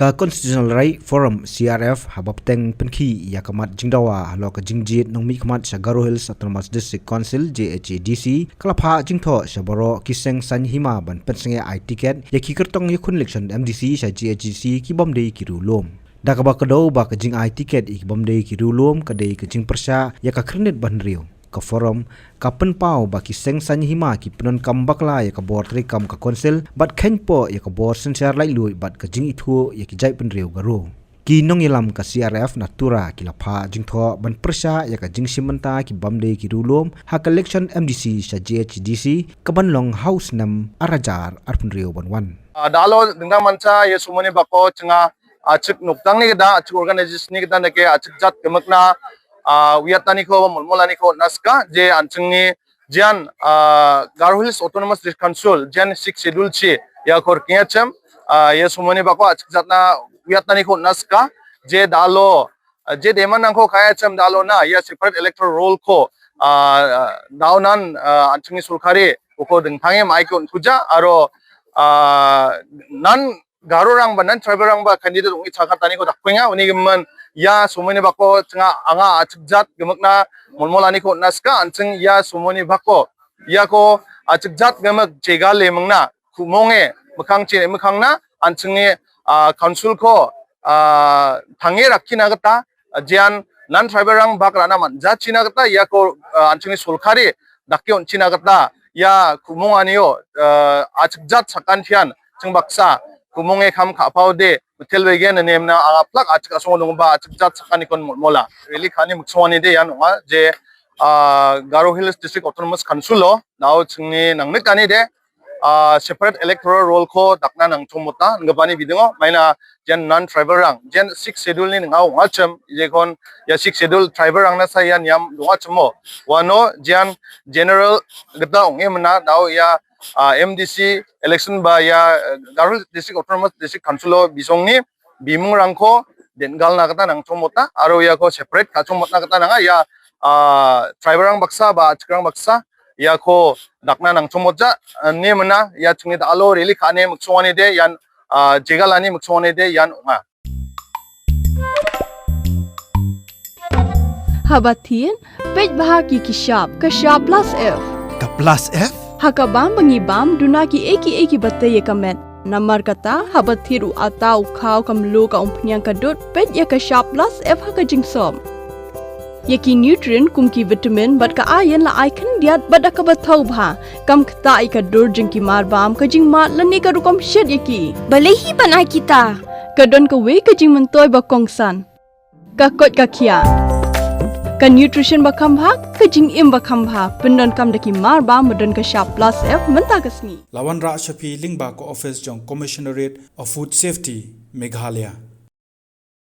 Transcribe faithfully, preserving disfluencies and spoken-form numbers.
Ka Constitutional Right Forum, C R F, haba pynkhih ïa ka mat jingdawa halor ka jingjied nongmihkhmat sha Garo Hills Autonomous District Council, G H A D C, ka la phah jingthoh sha baroh ki seng saiñ hima ban pynsangeh ai tiket ïa ki kyrtong ïakhun election M D C sha G H A D C ki bym dei ki riewlum. Da kaba kdew ba ka jingai tiket ïa ki bym dei ki riewlum ka dei ka jingpyrshah ïa ka khyrnit ba hynriew. Ka Forum ka pynpaw ba ki seng saiñ hima ki pyndonkam bakla ïa ka bor treikam ka Council bad kheiñpoh ïa ka bor synshar laitluid bad ka jingithuh ïa ki jaitbynriew Garo. Ki nongïalam ka C R F na Tura ki la phah jingthoh ban pyrshah ïa ka jingshim bynta ki bym dei ki riewlum ha ka election M D C sha G H A D C kaban long ha u snem ar hajar arphew hynriew ban wan. Ah, da lo dengdang mansa ïa sumuni bako chenga achik noktang ni kata, achik organization ni kata nake achik jat kemekna, ah, wiat tani ko, molmola ni ko naska, je anching ni jian, ah, Garo Hills Autonomous District Council, jian Sixth Schedule chi, ïa kor kinya chem, ah, ïa sumuni bako achik jatna wiat tani ko naska, je da lo, ah, je deman nang ko kaya chem da lo na, ïa separate electoral roll ko, ah, da nan, ah, anching ni sulkhari, uko dengthang em ai ko tuja, aro, ah, nan Garo rang ba nan tribal rang ba candidate ong i chakat tani ko dak kuinga uni gemen ïa sumuni bako chenga anga achik jat gemekna molmola ni ko naska anching ïa sumuni bako ïa ko achik jat gemek chega le mengna kumonge mekang che mekang na anching ni, ah, council ko, ah, thangi rakina kata, ah, jian nan tribal rang bak rana man jat china kata ïa ko, ah, anching ni sulkhari dakki on china kata ïa kumung anio, ah, achik jat sakan thian ching baksa kumung e kham kha pau de betel wege ne nemna anga plak achik asong dong ba achik jat sakan ikon molmola. Rally khani mukswani de ïa nunga je, ah, Garo Hills District Autonomous Council lo nau chingni nang nik ani de, ah, separate electoral roll ko dakna nang chomota ngabani bidingo maina jian non tribal rang jian Sixth Schedule ni ngau ngachem je kon ïa Sixth Schedule tribal rang na sa ïa niam dong ngachem mo wano jian general geta ong emna dau ïa, ah, M D C election ba ïa, eh, Garo District Autonomous District Council lo bisong ni bimung rang ko den gal na kata nang chomota aro ïa ko separate ka chomot na kata nang ïa, ah, tribal rang baksa ba achik rang baksa ïa ko dakna nang chomot ja, eh, ne mena ïa chingni da alo rally khani mukswani de ïan, ah, jegalani mukswani de ïan nga. Haba thied peit bha ki ki shap ka shap plus F. Ka plus F? Ha ka bam ba ngi bam duna ki ei ki ei ki bate ïa ka met. Namar kata haba thied u ata u khaw ka mluh ka umphniang ka dud peit ïa ka shap plus F ha ka jingsop. Ïa ki nutrient kum ki vitamin bad ka iron la ai khyndiat bad da kaba thaw bha. Kam ktah ïa ka dur jong ki marbam ka jingmad lane ka rukom shet ïa ki. Balei hi ban ai kita? Ka don kawei ka jingmyntoi ba kongsan. Ka koit ka khiah. Ka nutrition ba kham bha, ka jingim ba kham bha. Pyndonkam da ki marbam ba don ka shap plus F mynta ka sngi. La wanrah sha phi lyngba ka office jong Commissionerate of Food Safety, Meghalaya.